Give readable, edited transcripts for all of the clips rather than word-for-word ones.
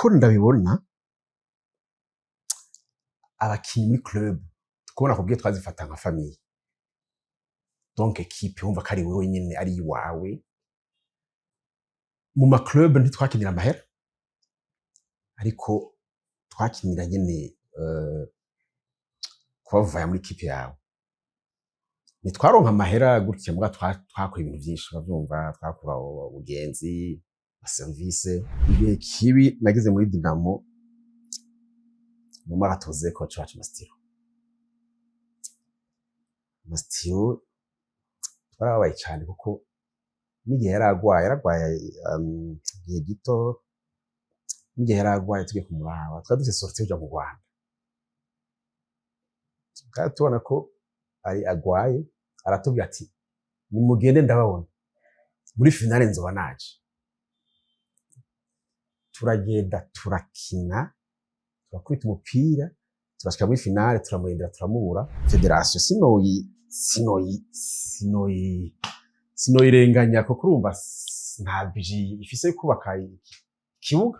Uko ndabibona, abakinyi muri club kubona kubwiye twazifata nka famille, donc équipe wumva ko ari wewe nyene, ari iwawe. Mu ma club ntitwakinira amahera, ariko twakinira nyene kubavaya muri équipe yawe. Ntitwaronka amahera gutya, muga twakora ibintu vyinshi, uravyumva, twakura ubugenzi, service. Igihe kibi nagize muri Dinamo mu mwaka tuze coach wacu Mastiro. Mastiro twarababaye cyane, kuko n'igihe yari agwaye, yaragwaye igihe gito, n'igihe yari agwaye tugiye kumuraba, twari dufise sortie kuja mu Rwanda, kandi tubona ko ari agwaye, aratubwira ati: "Nimugende, ndababona muri finale, nzoba naje." Turagenda, turakina, turakubita umupira, turashika muri finale, turamurindira, turamubura. Fédération sinoyirenganya, kuko urumva nta budget ifise yo kubaka ikibuga.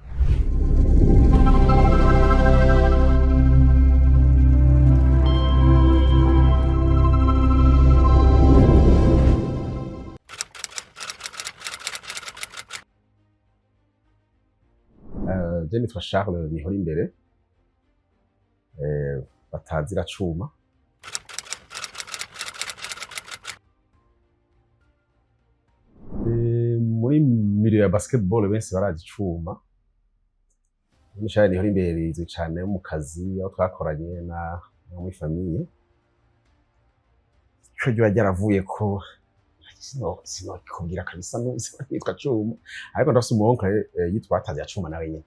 Je nitwa Charles Nihorimbere, batazira Cuma. Muri milieu ya basketball benshi barazi Cuma. Charles Nihorimbere rizwi cane mu kazi aho twakoranye na muri famille. Ico ryoba ryaravuye ko sinokubwira kabisa nitwa Cuma, ariko ndafise umu oncle yitwa Batazira Cuma nawe nyene.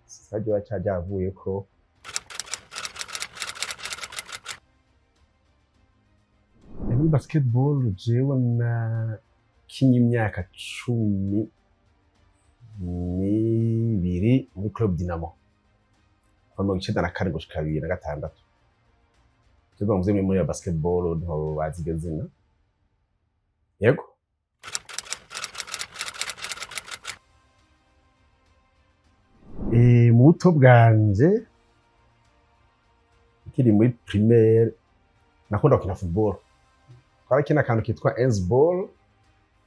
Sinzi ko ryavuye ko. Muri basketball jewe nakinye imyaka 12 muri Club Dynamo, kuva 94 gushika 2006. Tuvuga mvuze muri ya basketball nto bazi iryo zina. Yego. Mu buto bwanje, nkiri muri primaire, nakunda gukina football. Twarakina akantu kitwa ball,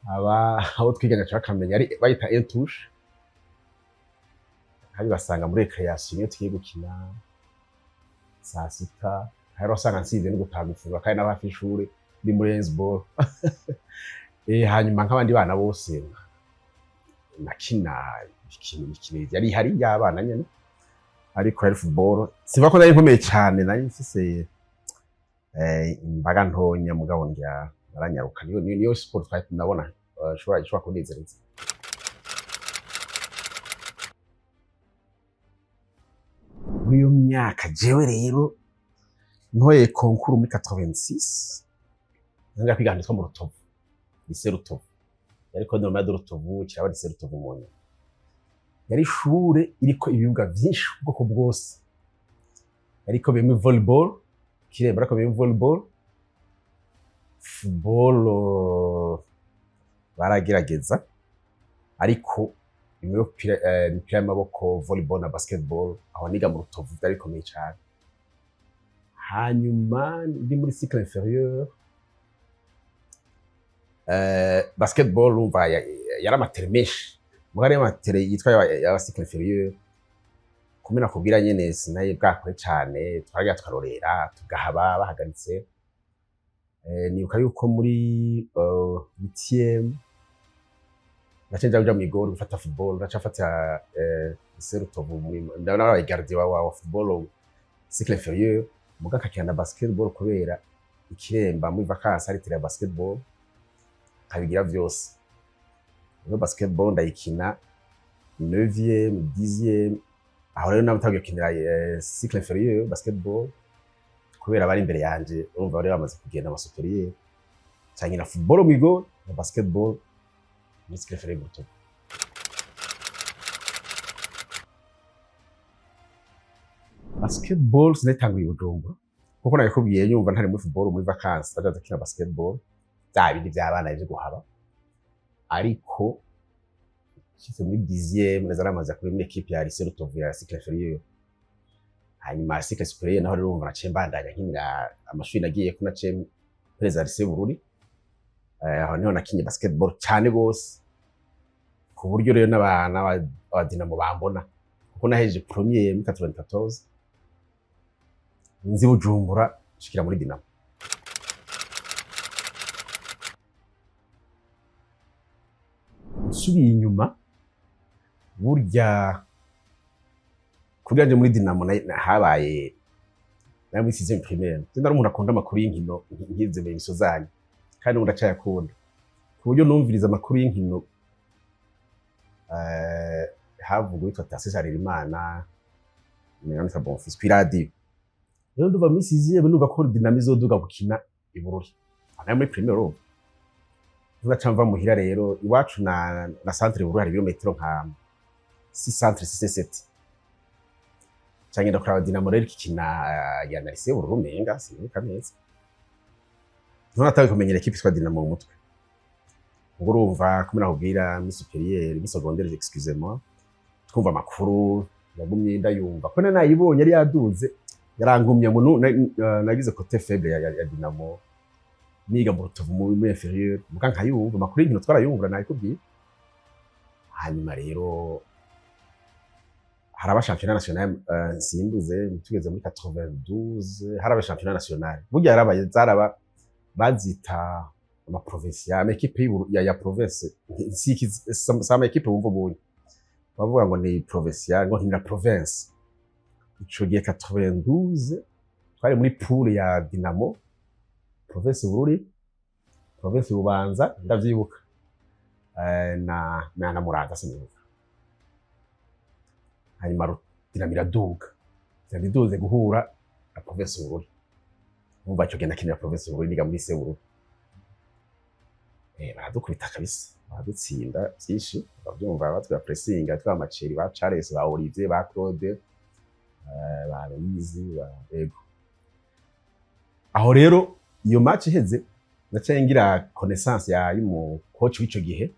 aba abo twiganye bakamenya ari bayita touche, hari basanga muri récréation iyo tugiye gukina saa sita, hari wasanga nsize no gutaha gufungura, kandi n'aba hafi y'ishure ndi muri ball. Hanyuma nk'abandi bana bose nakina imikino yari ihari y'abana nyene, ariko yari football. Sivuga ko nari nkomeye cane, nari mfise imbaga ntonya, mugabo ndya naranyaruka. Niyo sport twari nabona ishobora kunezereza. Muri iyo myaka jewe rero ntoye concours muri 86, nja kwiga ahantu hitwa mu Rutovu, lycée Rutovu. Yari École Normale de Rutovu, kiraba lycée Rutovu mu nyuma. Yari ishure iriko ibibuga vyinshi ubwoko bwose, yariko bimwe volleyball, kiremba, ariko bimwe volleyball, football baragerageza, ariko imipira y'amaboko, volleyball na basketball, aho niga mu Rutovu vyari bikomeye cane. Hanyuma ndi muri cycle inférieur, basketball urumva yari ama terrain menshi, muga ariyo ama terrain yitwa ya cycle inférieur, kumwe nakubwira nyene sinaye bwakure cane, twaragira tukarorera tugahaba bahagaritse. Nibuka yuko muri huitième naca nja kuja mw'igori gufata football, naca mfata lycée Rutovu, muri ndabona gardien wa football cycle inférieur, muga nkakina na basketball kubera ikiremba muri vacances hari terrain ya basketball, nkabigira vyose. Rero basketball ndayikina 9e, 10e. Aho rero natangiye gukinira cycle inférieur basketball, kubera bari imbere yanje, urumva bari bamaze kugenda ama supérieur, canke na football mw'igori na basketball muri cycle inférieur mu Rutovu. Basketball sinayitanguye i Bujumbura, kuko nabikubwiye, nyumva ntari muri football, muri vacances ndaja gukina basketball, bya bindi by'abana byo guhaba. Ariko Nshitse muri 10e neza namaze kuri muri équipe ya lycée Rutovu ya cycle inférieur. Hanyuma cycle supérieur naho rero urumva naciye mbandanya nkinira amashuri nagiye ko, naciye mpereza lycée Bururi. Aho niho nakinye basketball cyane gose, ku buryo rero n'aba Dinamo bambona, kuko nahejeje premier muri 94, nzi Bujumbura nshikira muri Dinamo. Nsubiye inyuma, burya kugira nje muri Dinamo habaye nari muri sixième primaire. Je nari umuntu akunda amakuru y'inkino nkize mu miso zanyu, kandi ubu ndacayakunda, ku buryo numviriza amakuru y'inkino. Havuga uwitwa Tarcisse Harerimana na Bonfils kw'iradiyo. Rero ndumva muri sixième numva ko Dinamo izoduga gukina i Bururi. Aho nari muri primaire, urumva. Ngaca mva muhira rero, iwacu na centre Bururi hari ibirometero nka 6 centre 6 7. Canke ndakuraba Dinamo rero ikina ya na lycée Bururi, umenga sinibuka neza. None atawe kumenyera équipe yitwa Dinamo mu mutwe. Ubwo urumva kumwe nakubwira muri supérieur, muri secondaire, excusez-moi, twumva amakuru, yagumye ndayumva ko nayibonye yari yaduze, yarangumye mu nagize côté faible ya Dinamo niga mu Rutovu muri inférieur, muga nkayumva amakuru y'inkino, twarayumvura nayikubwiye. Hanyuma rero haraba championnat national, nsimbuze tugeze muri 92 haraba championnat national. Burya yarabaye, zaraba bazita ama provincial, ama équipe ya province. Si ama équipe wumva ubunye bavuga ngo ni provincial, ngo nkinira province. Ico gihe 92 twari muri poule ya Dinamo, province Bururi, province Bubanza, ndavyibuka, na Muramvya, sinibuka. Hanyuma Dinamo iraduga, Dinamo iduze guhura na province Bururi. Umva, ico gihe nakinira province Bururi niga muri lycée Bururi. Baradukubita kabisa, baradutsinda vyinshi, bavyumva batwira pressing, twa Maceri, ba Charles, ba Olivier, ba Claude, ba Louise, ba ego. Aho rero iyo match iheze naciye ngira connaissance ya y'umu coach w'ico gihe,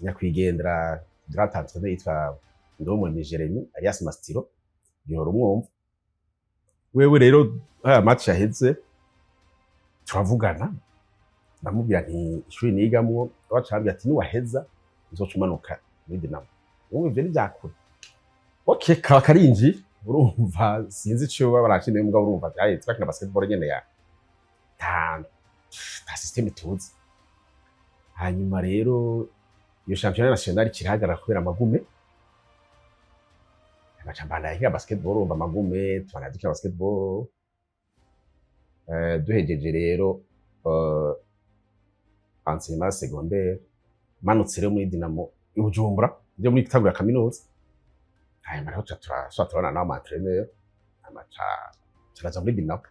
nyakwigendera, grand entraîneur yitwa Ndomwe Jeremy alias Mastiro, gihora umwumva wewe. Rero aya match yaheze turavugana, ndamubwira nti ishuri nigamwo, bacambye ati niwaheza uzoca umanuka muri Dinamo. Urumva ivyo ntivyakure, okay, kaba karinjiye. Urumva sinzi ico baba barashimye, mugabo urumva vyaye twakina basketball nyene ya ta système tuzi. Hanyuma rero iyo championnat national kirahagarara kubera amagume, ngaca mbandanya nkina basketball. Urumva amagume, tubandanya dukina basketball. Duhejeje rero enseignement secondaire, manutse rero muri Dinamo i Bujumbura, nje muri gitangura kaminuza. Hanyuma rero turasubira turabona n'ama entraîneur, hanyuma turaja muri Dinamo.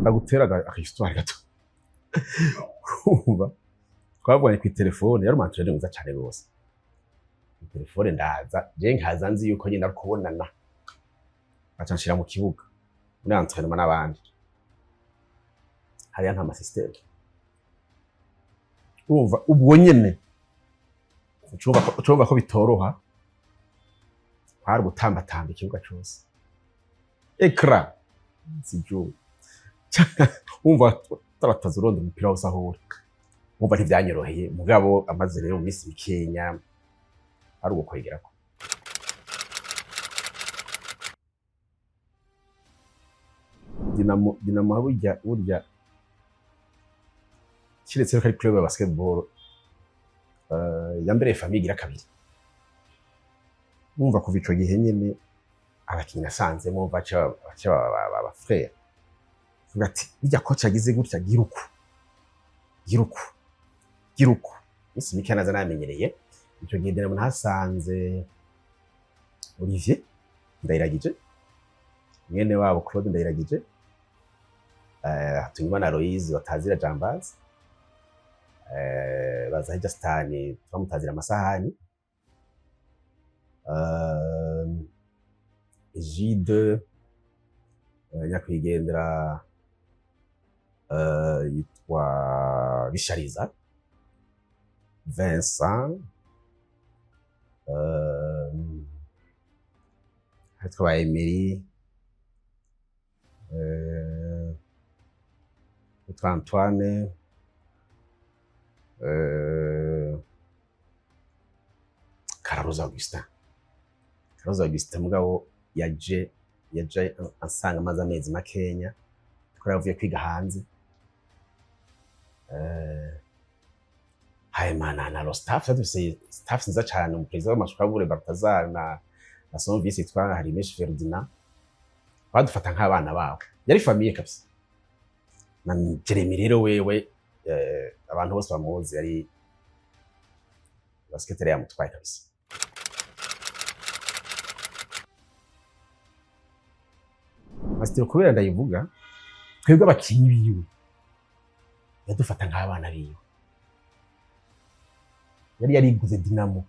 Ndagutera aka histoire gato. Urumva twavuganye kwi telefone, yari umu entraîneur mwiza cane rwose. Kwi telefone ndaza je, nkaza nzi yuko nyine ari kubonana, aca nshira mu kibuga muri entraînement n'abandi. Hariya nta ma système. Urumva ubwo nyene ucumva ko bitoroha, kwari gutambatamba ikibuga cose, ekra sijuu, wumva tarataza uronda umupira wose aho uri. Wumva ntivyanyoroheye, mugabo amaze rero mu minsi mikenya ari ugukwegerako. Dinamo burya kiretse ko ari club ya basketball, yambereye famille igira kabiri. Wumva kuva ico gihe nyene abakinyi nasanzemo baca baba frère. Vuga ati bijya coach yagize gutya, gira uku, gira uku, gira uku. Minsi mike naza namenyereye. Ico gihe Dinamo nahasanze Olivier Ndayiragije, mwene wabo Claude Ndayiragije, hatunyuma na Aloise batazira Jambazi, baza hirya Stani twamutazira amasahani, Egide, nyakwigendera, Uwitwa Bishariza Vincent, ahitwa ba Emery, witwa Antoine, Kararuza Augustin. Kararuza Augustin mugabo yaje ansanga amaze amezi makenya kuko yari avuye kwiga hanze. Hanyuma na lo staff, dufise staff nziza cane, umuperezida w'amashuri Baltazar na son vice yitwa Harimeshi Ferdinand, badufata nk'abana babo, yari famille kabisa. Na Jeremy rero wewe, abantu bose bamuzi, yari basket yari yamutwaye kabisa. Masitiro kubera ndayivuga, twebwe abakinyi biwe yadufata nk'abana biwe, yari yariguze Dinamo.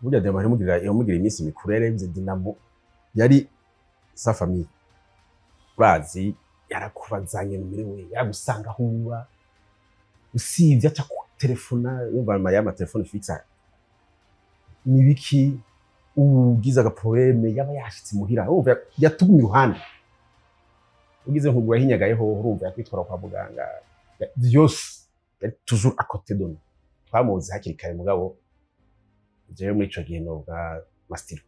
Burya Dinamo yamugira iminsi mikuru, yari yariguze Dinamo, yari sa famille. Urazi, yarakubazanye we, yaragusanga aho uba, usivye aca kutelefona, yumva ya matelefone fixe nibiki, ugize agaproblème yaba yashitse muhira, urumva yatugumye iruhande. Ugize nkugura hinyagaye hoho, urumva yakwitwara kwa muganga vyose, yari toujours à côté de nous. Twamuzi hakiri kare, mugabo jewe muri ico gihe novuga Mastiro.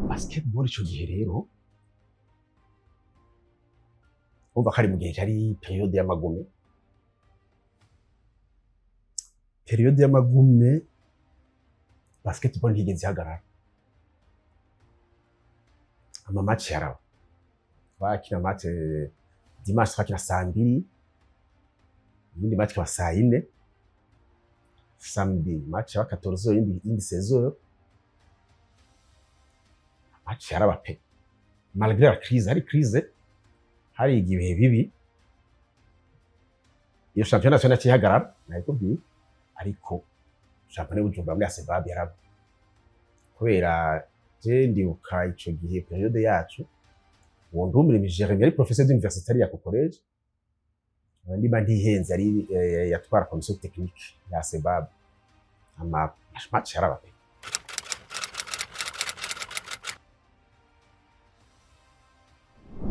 Basketball ico gihe rero, urumva ko ari mu gihe cari période y'amagume, période y'amagume, basketball ntigeze ihagarara. Ama match yaraba, twakina match dimanche, twakina saa 2, iyindi match ikaba saa 4, samedi match yaba 14, iyindi 16. Match yaraba pe, malgré la crise. Hari crise, hari ibihe bibi, iyo championnat national yaciye, nabikubwiye, ariko championnat y'Ubujumbura muri ASEBAB yaraba, kubera je ndibuka ico gihe période yacu, uwo Ndumire Jeremy yari professeur d'université ariya ku collège, niba ntihenze yari yatwara commission technique ya ASEBAB. Ama match yaraba pe.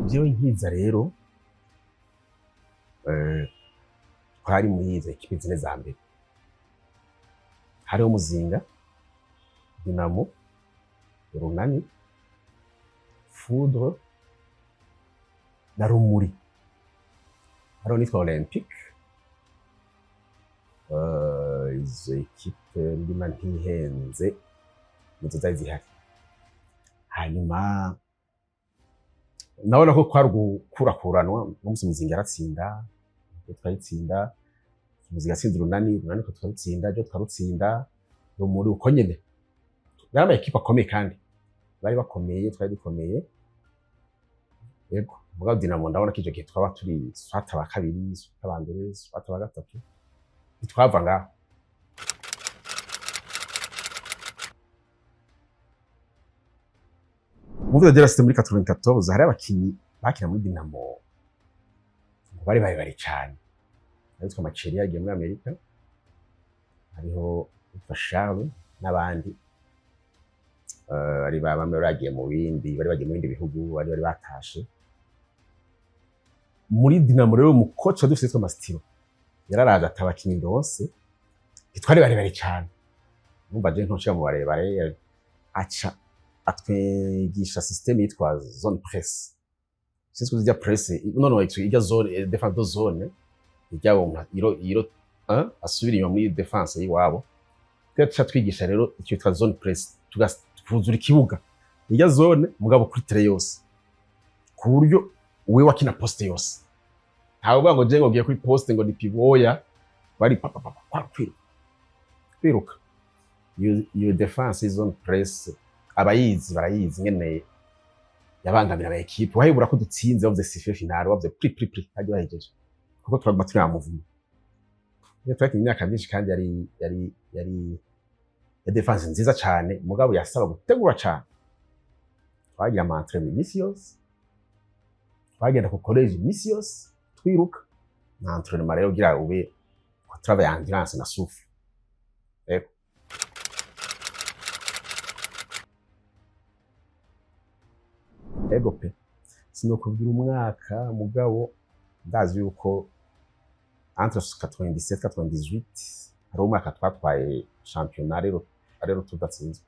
Jewe nkiza rero, twari muri izo équipe zine za mbere, hariho Muzinga, Dinamo, Urunani, Foudre na Rumuri. Hariho nitwa Olympique. Izo équipe ndima ntihenze nizo zari zihari. Hanyuma nabona ko kwari gukurakuranwa, n'umunsi Muzinga yaratsinda, twayitsinda, Muzinga atsinda Urunani, Urunani ko twarutsinda, ejo twarutsinda Rumuri, uko nyene. Yari ama équipe akomeye kandi bari bakomeye, twari dukomeye, yego. Mugabo Dinamo ndabona ko ico gihe twaba turi soit aba kabiri, soit aba mbere, soit aba gatatu, ntitwava ngaho. Muvuze de la muri 94, hari abakinyi bakina muri Dinamo ngo bari barebare cane, abitwa Maceri yagiye muri Amerika, hariho witwa Charles n'abandi. Bari bamwe bari bagiye mu bindi, bari bagiye mu bindi bihugu, bari batashe muri Dinamo. Rero umukoci dufite witwa Mastiro yararaje ata abakinyi ndose, ntitwari barebare cane, numva je ntoshira mu barebare, aca atwigisha système yitwa zone presse. Sinzi ko ijya presse, non, ijya zone, défense de zone, ijya umuntu iro hein, asubira inyuma muri défense y'iwabo. Twe tuca twigisha rero icyo yitwa zone presse, tukuzura ikibuga, ijya zone mugabo kuri terrain yose, ku buryo wewe wakina poste yose, ntawe uvuga ngo je ngo ngiye kuri poste ngo ni pivot, bari papa papa kwa kwiruka kwiruka. Iyo défense zone presse abayizi barayizi ngene yabangamira aba équipe. Wahibura ko dutsinze, bavuze sifflet final, bavuze pri pri pri, hajya bahejeje, kuko twaguma turi mu. Iyo twakinye imyaka myinshi kandi yari ya défense nziza cane, mugabo yasaba gutegura cane. Twagira ama entraînement iminsi yose, twagenda ku collège iminsi yose twiruka na entraînement rero kugira ube travail endurance na souffle. Ego. Ego pe, sinokubwira umwaka, mugabo ndazi yuko entre 97 98 hari umwaka twatwaye championnat rero tudatsinzwe.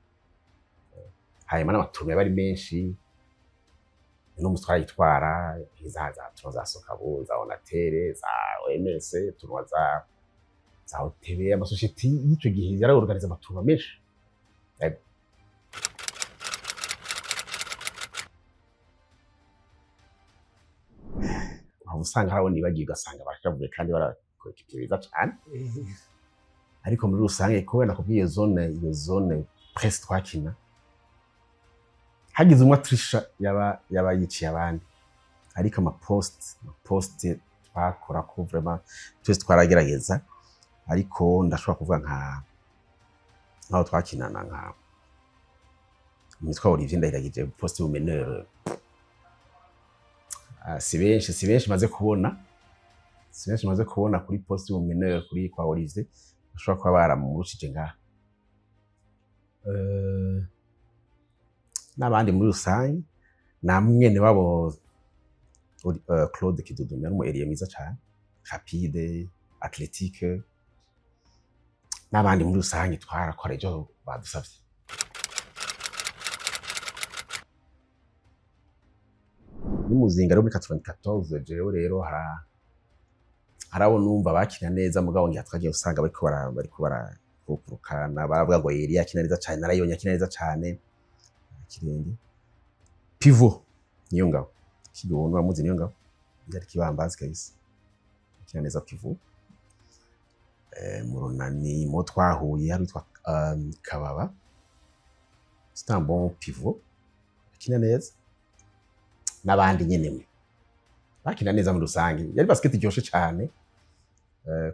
Hanyuma n'ama tournois yari menshi, n'ubu twarayitwara za tournois za Sokabu, za Onatel, za OMS, tournois za OTB. Amasosiyete y'ico gihe yaraorganiza ama tournois menshi. Ego. Waba usanga hariho nibagiwe, ugasanga barashavuye kandi barakora ikipe beza cane. Ariko muri rusange, kubera nakubwiye iyo zone presque twakina, hagize umwe atrisha yaba yiciye abandi. Ariko ama poste twakora ko vraiment twese twaragerageza. Ariko ndashobora kuvuga nkaho twakinana, nka nitwa Olivier Ndahiragije, poste meneur. Ah, si benshi maze kubona, si benshi maze kubona kuri poste meneur kuri kwa Olivier bashobora kuba baramurushije ngaha. N'abandi muri rusange na mwene wabo Claude Kidudumu yari umu ailier mwiza cane, rapide, athlétique. N'abandi muri rusange twarakora ivyo badusavye. N'umuzinga rero muri 94, jewe rero harabo numva bakina neza, mugabo ngira twagiye usanga bariko barakukurukana, baravuga ngo Eliya akina neza cane. Narayibonye akina neza cane kirenge pivot niyo ngabo kigo uramuzi, niyo ngabo yari kibambazi kabisa, akina neza pivot. Mu Runani mu twahuye hari witwa Kababa, c'est un bon pivot, akina neza. N'abandi nyene bakina neza. Muri rusange yari basket iryoshe cane.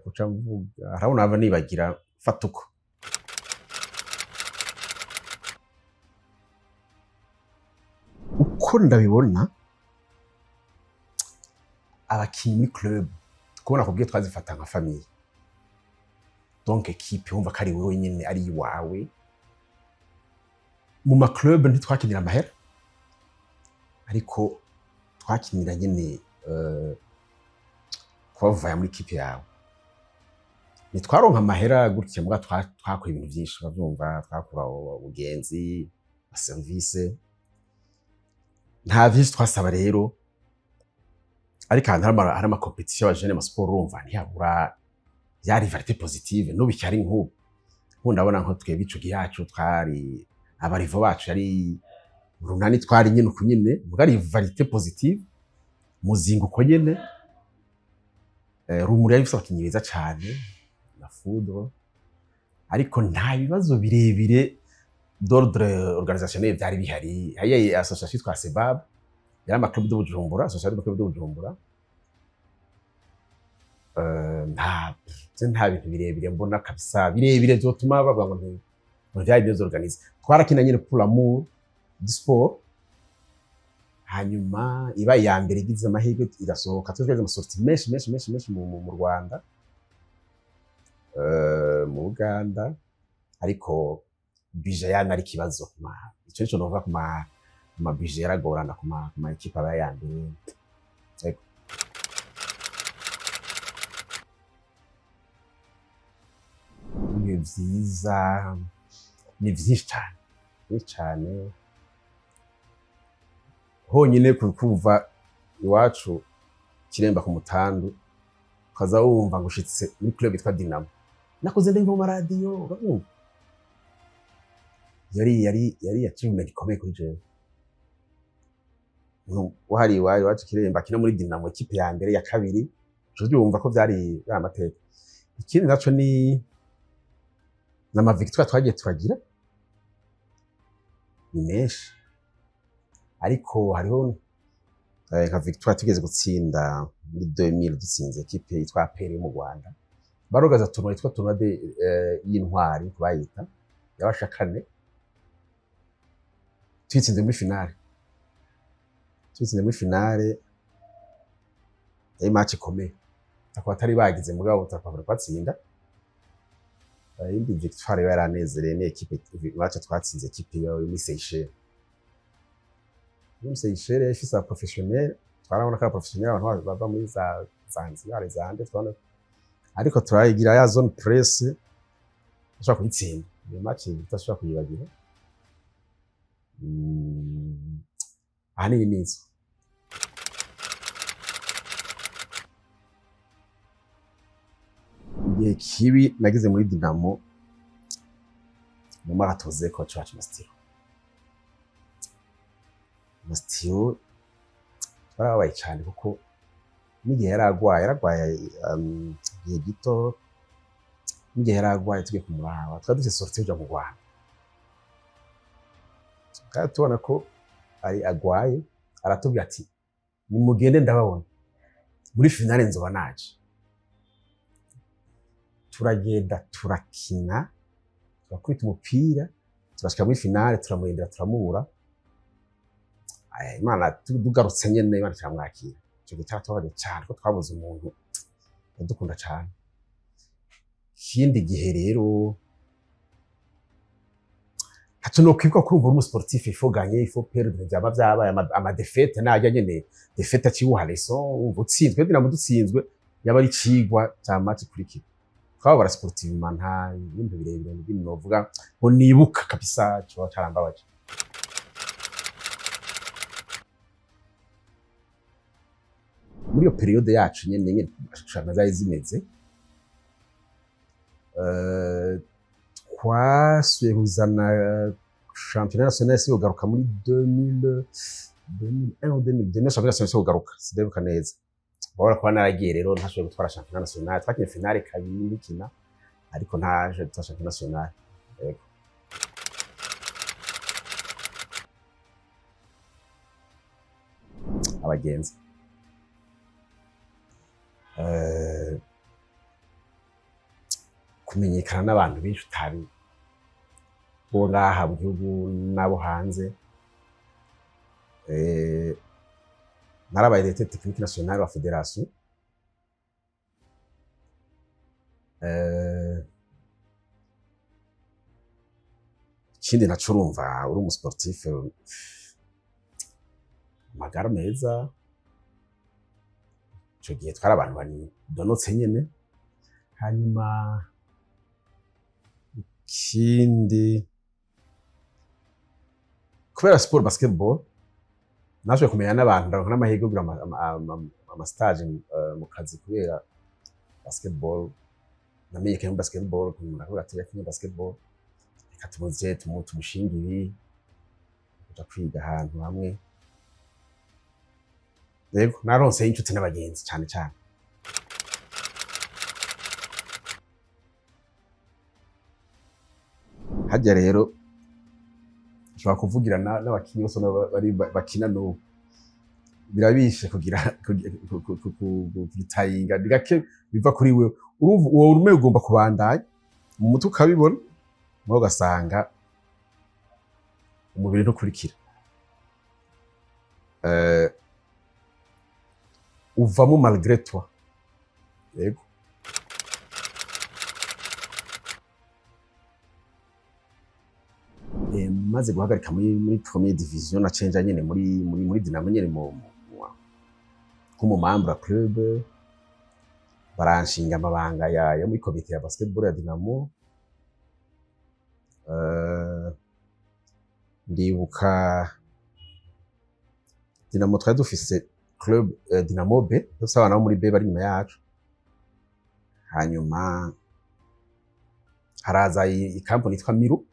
Kuca mvuga harabona ava nibagira fatuko. Uko ndabibona, abakinyi muri club kubona kubwiye twazifata nka famille, donc équipe wumva ko ari wewe nyene, ari iwawe. Mu ma club ntitwakinira amahera, ariko twakinira nyene kubavaya muri équipe yawe. Ntitwaronka amahera gutya, mbwa twakora ibintu vyinshi, uravyumva, twakura ubugenzi, service, nta vyinshi twasaba rero. Ariko ahantu hari ama compétition y'abajene, ama sport, urumva ntiyabura ya rivalité positive. N'ubu icyari nk'ubu ndabona nko twebwe ico gihe yacu twari aba rivaux bacu yari Urunani, twari nyene uku nyene, muga rivalité positive. Muzinga uko nyene. Rumuri yari ifise abakinyi beza cane na Foudre, ariko nta bibazo birebire d'ordre organisationnel vyari bihari. Hariya association yitwa Sebab, yari ama club de Bujumbura, association de club de Bujumbura. Nta bintu birebire mbona kabisa birebire vyotuma bavuga ngo ngo vyari bien organisé. Twarakina nyene pour l'amour du sport. Hanyuma iba iya mbere igize amahirwe irasohoka. Twagize ama sorties menshi menshi menshi menshi mu Rwanda, mu Uganda, ariko budget yana ari ikibazo. Ico nico novuga ku ma budget yaragorana ku ma équipe aba ya mbere. Ego. Ibihe vyiza ni vyinshi cane, vyinshi cane. Honyine kuva iwacu Kiremba ku Mutandu, ukaza wumva ngo ushitse muri club yitwa Dinamo, nakuze ndumva mu maradiyo, urumva yari achievement ikomeye kuri jewe. Wahari iwacu Kiremba akina muri Dinamo, ikipe ya mbere, ya kabiri, uca uvyumva ko vyari amateka. Ikindi naco ni n'ama victoire twagiye turagira, ni menshi. Ariko hariho nka victoire tugeze gutsinda muri 2000, dutsinze équipe yitwa APR yo mu Rwanda. Barogaza tournoi yitwa tournoi de y'intwari bayita, yabasha kane, tuyitsinze muri finale. Tuyitsinze muri finale, yari match ikomeye, akaba atari bagize, mugabo turakabura kwatsinda. Iyindi victoire iba yaranezereye ni équipe match twatsinze équipe yo muri Seychelles. Muri Seychelles ifise aba professionnel, twarabona ko aba professionnel, abantu bava muri za Zanzibar, zande twabona, ariko turayigira ya zone press, ashobora kuyitsinda. Iyo match tutashobora kuyibagira. Ahanini nizo. Igihe kibi nagize muri Dinamo mu mwaka tuze coach wacu Mastiro. Mastiro twarababaye cyane, kuko n'igihe yari agwaye, yaragwaye igihe gito, n'igihe yari agwaye tugiye kumuraba, twari dufise sortie kuja mu Rwanda, kandi tubona ko ari agwaye, aratubwira ati: "Nimugende, ndababona muri finale, nzoba naje." Turagenda, turakina, turakubita umupira, turashika muri finale, turamurindira, turamubura. Aya, Imana tugarutse nyene, Imana iramwakira. Ico gihe cyaratubabaje cyane ko twabuze umuntu yadukunda cyane. Ikindi gihe rero ntaco nokwibuka. Kurumva uri umusportif, il faut gagner, il faut perdre, vyaba vyabaye ama défaite najya nyene, défaite aciwuha leçon. Wumva utsinzwe, Dinamo dutsinzwe, yaba ari icigwa ca match ikurikira. Twababara sportivement, nta bintu birebire n'ibintu novuga ngo nibuka kabisa coba carambabaje. Muri iyo période yacu nyene shampiyona zari zimeze, twasubiye kuzana championnat national, si kugaruka muri 2000, 2001 ou 2002, niyo championnat national si kugaruka, sindibuka neza. Babona kuba naragiye rero, ntashoboye gutwara championnat national. Twakinye finale kabiri ndikina, ariko ntaje gutwara championnat national. Yego. Abagenzi, kumenyekana n'abantu benshi utari bo ngaha mu gihugu n'abo hanze. Narabaye directeur technique national wa fédération. Ikindi naco, urumva uri umusportif, amagara meza. Ico gihe twari abantu badonotse nyene. Hanyuma ikindi, kubera sport basketball, nashoboye kumenya n'abantu, ndaronka n'amahirwe yo kugira ama stage mu kazi kubera basketball. Namenyekanye muri basketball, umuntu akavuga ati: "Yakinye basketball, reka tumuze tumushinge ibi." Kuja kwiga ahantu hamwe. Yego, naronse inshuti n'abagenzi cane cane. Harya rero ushobora kuvugira n'abakinyi bose bari bakina n'ubu, birabishe kugira kubitayinga, ni gake biva kuri wewe. Urumva uwo urume ugomba kubandanya mu mutwe, ukabibona, mugabo ugasanga umubiri ntukurikira. Uvamo malgré toi. Yego. Maze guhagarika muri première division, nacenja nyene muri Dinamo nyene nk'umu membre wa club, baranshinga amabanga ya muri komite ya basketball ya Dinamo. Ndibuka Dinamo twari dufise club, Dinamo B, dufise abana bo muri B bari inyuma yacu. Hanyuma haraza ikampani yitwa Miru,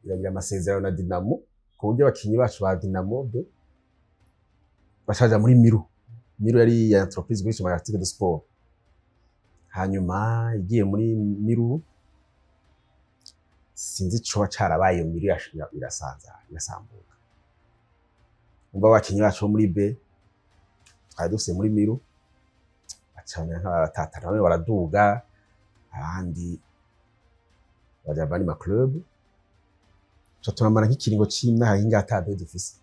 iragira amasezerano na Dinamo ku buryo abakinyi bacu ba Dinamo B bashaja muri Miru. Miru yari ya entreprise igurisha ama article de sport. Hanyuma igiye muri Miru, sinzi icoba carabaye, iyo Miru irasanza, irasambuka. Umva, abakinyi bacu bo muri B twari dufise muri Miru bacamera nk'abatatana, bamwe baraduga, abandi baja mu yandi ma club. Tuca turamara nk'ikiringo c'imyaka hinga ata B dufise.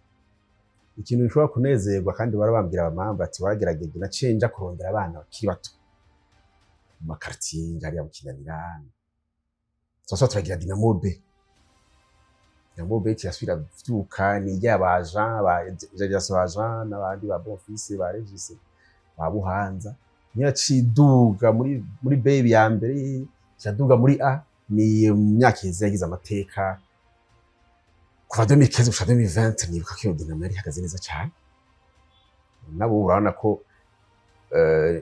Ikintu nshobora kunezerwa, kandi barabambwira abamamba ati waragerageje, naciye nja kurondera abana bakiri bato mu ma quartier, nja hariya mu Kinanira, twasaba turagira Dinamo B. Dinamo B kirasubira vyuka, ni irya ba Jean, ba Jarias, ba Jean n'abandi, ba Bonfils, ba Regis, ba Buhanza, niyo yaciye iduga muri B ya mbere, iraduga muri A. Ni mu myaka iheze yagize amateka kuva 2015 gushika 2020. Nibuka ko iyo Dinamo yari ihagaze neza cyane. Nabo urabona ko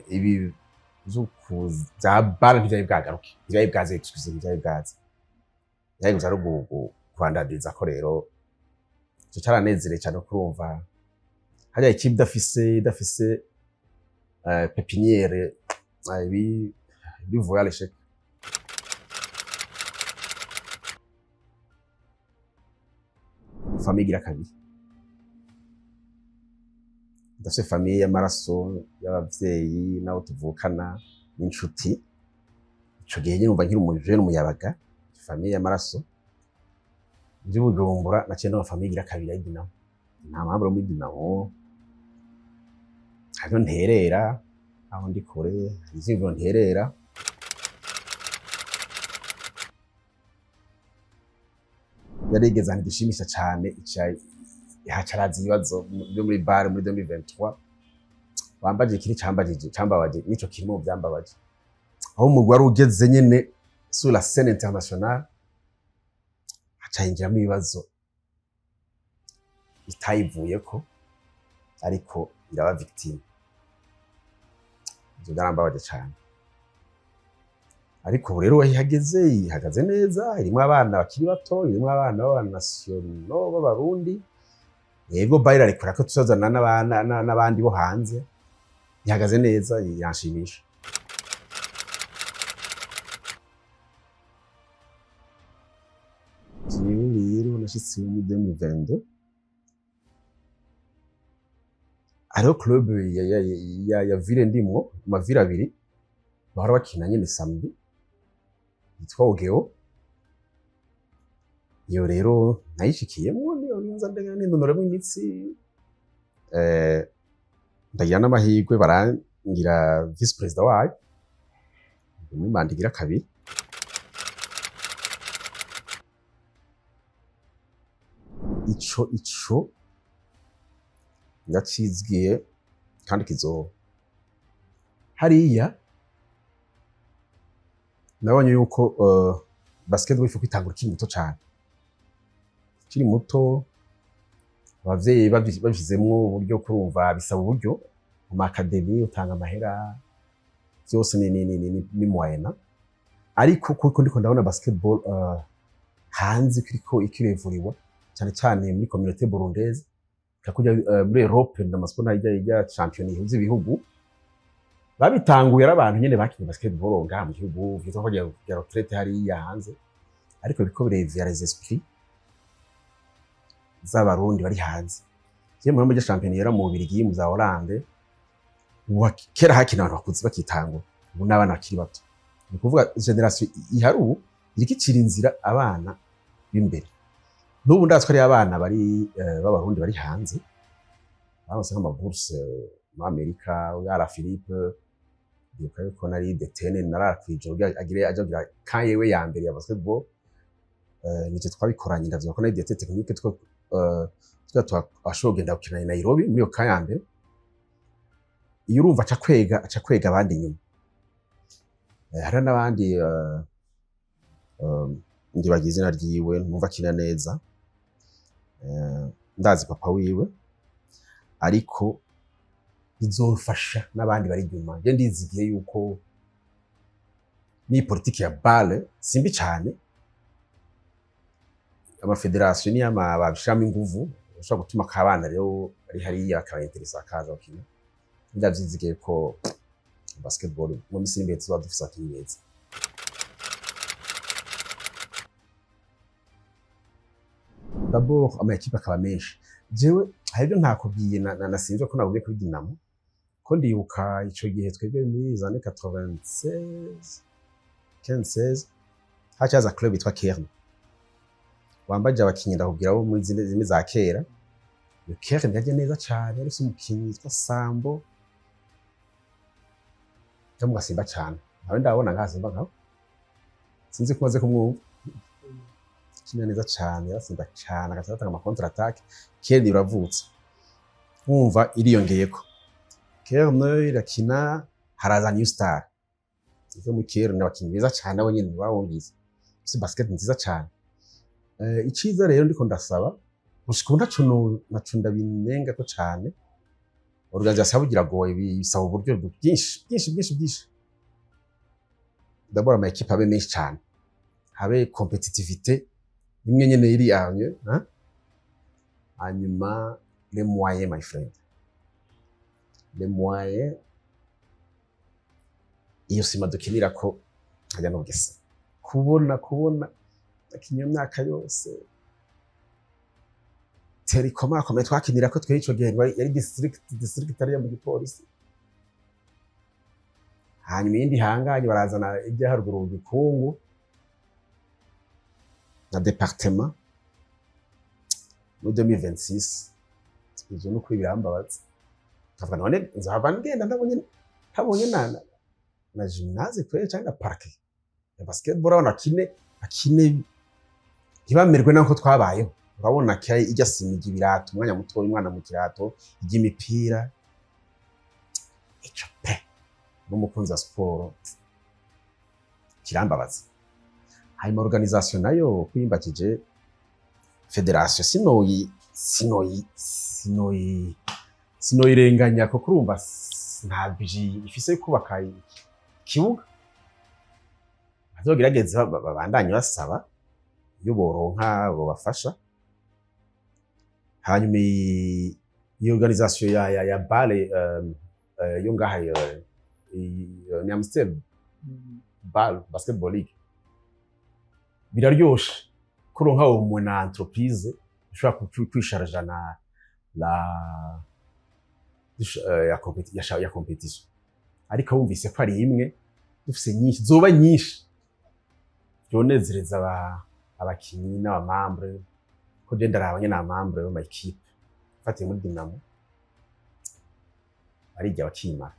ibi bya BAL ntivyari bwagaruke, ntivyari bwaze, excuse, ntivyari bwaze, byari gusa ari kubandadiriza ko. Rero ico caranezereye cyane kurumva hariya ikipe idafise pépinière, bivuye à l'échec. Famille igira kabiri, ndafise famille y'amaraso, y'abavyeyi n'abo tuvukana n'inshuti. Ico gihe nyine numva nkiri umujene, umuyabaga, famille y'amaraso. Nje Bujumbura, naciye ndonka famille igira kabiri ya Dinamo. Nta mpamvu muri Dinamo hariho nterera, aho ndi kure hari ivyiyumviro nterera. Yarigeze ahantu dushimisha cane, ica hacaraza ibibazo byo muri BAL muri 2023. Wambaje ikiri cambajije, cambabaje, nico kirimo mu vyambabaje, aho umugwi wari ugeze nyene sur la scène internationale, haca hinjiramo ibibazo bitayivuyeko, ariko iraba victime. Ivyo byarambabaje cane. Ariko ubu rero ihageze, ihagaze neza, irimwo abana bakiri bato, irimwo abana b'abanationaux b'Abarundi. Yego, BAL irarekura ko tuzazana n'abandi bo hanze. Ihagaze neza, iranshimisha. Jewe rero nashitse muri 2022, hariho club ya ville ndimwo, ama ville abiri bahora bakina nyene samedi, yitwa Ogeo. Iyo rero nayishikiyemwo, niyo nza nindonoremo imitsi, ndagira n'amahirwe barangira vice président wayo muri manda igira kabiri. Ico ndacizgiye kandi kizoba. Hariya nabonye yuko basketball ifu kwitangura ukiri muto cane, ukiri muto, abavyeyi babishizemwo uburyo. Kurumva bisaba uburyo, mu académie utanga amahera, vyose ni moyen. Ariko kuko ndiko ndabona basketball hanze kiriko ikirevuriwa cyane cyane muri communauté burundaise, kakujya muri Europe ndamasport ijya champion ihuza ibihugu, babitanguye ari abantu nyene bakinye basketball ngaha mu gihugu, vyitwa ko kugira retraite hariya hanze, ariko biriko birevia les esprits z'Abarundi bari hanze. Je muri champion yera mu Bubiligi, mu za Hollande, ubu kera hakina abantu bakuze bakitangura, ubu n'abana bakiri bato. Ni ukuvuga génération ihari ubu iriko icira inzira abana b'imbere. N'ubu ndazi ko ari abana bari b'Abarundi bari hanze baronse nk'ama bourse muri Amerika. Yara Philippe, ndibuka yuko nari DTN, narara kw'ijoro kugira agire aja kugira camp yewe ya mbere ya basketball. Nije twabikoranye, ndavyibuka ko nari directeur technique, two twashoboye kugenda gukina i Nairobi muri iyo camp ya mbere. Iyo urumva aca kwega abandi inyuma. Hari n'abandi, ndibagiye izina ryiwe, numva akina neza, ndazi papa wiwe, ariko bizofasha n'abandi bari inyuma. Je ndizigiye yuko ni politiki ya BAL simbi cane, ama fédération niyo babishiramo inguvu, ushobora gutuma akabana rero bari hariya bakaba intéressa, bakaza bakina. Ndavyizigiye ko basketball mu minsi iri imbere tuzoba dufise abakinyi beza. D'abord ama équipe akaba menshi. Jewe hari ibyo ntakubwiye, nasinzwe ko nakubwiye kuri Dinamo, ko ndibuka ico gihe twebwe muri les années 96, 15, 16, hacaza club yitwa Kern. Wambaje abakinyi, ndakubwira bo muri zimwe za kera. Iyo Kerne yajya neza cane, yarifise umukinyi yitwa Sambo yo mu gasimba cane, nawe ndabona ngasimba nkawe, sinzi ko umaze kumwumva. Akina neza cane, yarasimba cane, agaca atanga ama contre attaque. Kerne iravutse, wumva iriyongeyeko. Kerne irakina, haraza New Star ivo mu Kerne, abakinyi beza cane, abo nyene bawumvise, si basket nziza cane. Iciza rero ndiko ndasaba gushika ubu, ntaco naco ndabinengako cane. Organisation bugira goye, bisaba uburyo bwinshi bwinshi bwinshi bwinshi. D'abord ama équipe abe menshi cane, habe compétitivité imwe nyene iri anye, hein? Hanyuma les moyens, my friend, les moyens. Iyo sima dukinirako hajya n'ubugese kubona akinye imyaka yose terikomakomeye twakinirako twe ico gihe ngo yari district ariyo mu gipolisi. Hanyuma iyindi hanganye barazana ijya haruguru mu gikungu na département muri 2026. Ivyo nukuri birambabaza, nkavuga none nzohava ngenda ntabonye na gymnase kweri canke na parquet ya basketball, abana bakine ntibamerwe nako twabayeho. Urabona ko ijya sima, ijya ibirato umwanya muto, umwana mu kirato, ijya imipira. Ico pe n'umukunzi wa siporo kirambabaza. Hanyuma organisation nayo kwimbakije fédération, sinoyirenganya kuko urumva nta budget ifise yo kubaka ikibuga. Bazogerageza babandanye basaba iyo boronka bobafasha. Hanyuma iyi organisation ya BAL yo ngaha ni Amstel BAL Basketball League, biraryoshe kuronka uwo na entreprise ishobora kwisharja na la ya compétition. Ariko wumvise ko ari imwe, dufise nyinshi, zoba nyinshi, byonezereza abakinyi n'aba membres, ko je ndaraba nyene aba membres bo équipe fatiye muri Dinamo barijya bakimara.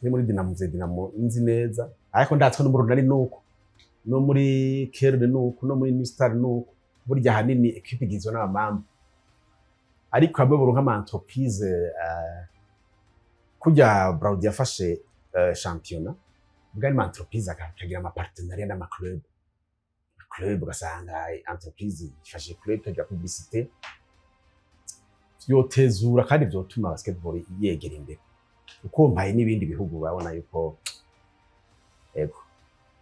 Ni muri Dinamo, nze Dinamo nzi neza, ariko ndatswe no mu Runani nuko, no muri Kerne nuko, no muri New Star nuko. Burya hanini équipe igizwe n'aba membres, ariko hamwe boronka ama entreprise, kurya Brarudi yafashe championnat bwa ama entreprise akagira ama partenariat n'ama club, ugasanga entreprise ifashe club ikagira publicité, vyotezura kandi vyotuma basketball yegera imbere, uko mpaye n'ibindi bihugu babona yuko